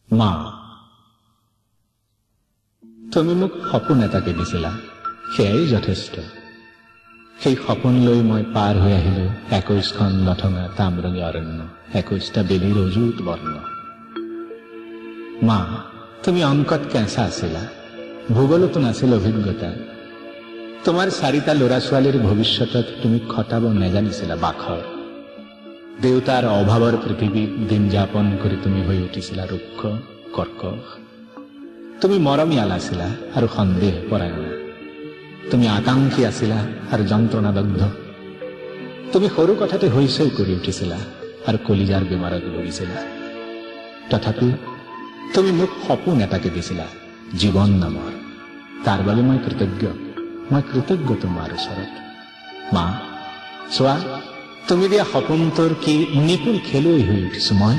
মা, তুমি মোক সপোন এটাকে দিছিলা, সেয়াই যথেষ্ট। সেই সপোন লৈ মই পাৰ হৈ আহিলো 21খন লঠঙা তামৰঙী অৰণ্য, 21টা বেলিৰ অযুত বৰ্ণ। মা, তুমি অংকত কেঁচা আছিলা, ভূগোলতো নাছিল অভিজ্ঞতা। তোমাৰ চাৰিটা ল'ৰা ছোৱালীৰ ভৱিষ্যতত তুমি খটাব নেজানিছিলা বাখৰ। দেউতাৰ অভাৱৰ পৃথিৱীত দিন যাপন কৰি তুমি হৈ উঠিছিলা ৰুক্ষ কৰ্কশ। তুমি মৰমীয়াল আছিলা আৰু সন্দেহ পৰায়ণা। তুমি আকাংক্ষী আছিলা আৰু যন্ত্ৰণাদগ্ধ। তুমি সৰু কথাতে হৈচৈ কৰি উঠিছিলা আৰু কলিজাৰ বেমাৰত ভুগিছিলা। তথাপি তুমি মোক সপোন এটাকে দিছিলা, জীৱন নামৰ। তাৰ বাবে মই কৃতজ্ঞ, মই কৃতজ্ঞ তোমাৰ ওচৰত। মা, চোৱা, তুমি দিয়া সপোনটোৰ কি নিপুণ খেলুৱৈ হৈ উঠিছো মই।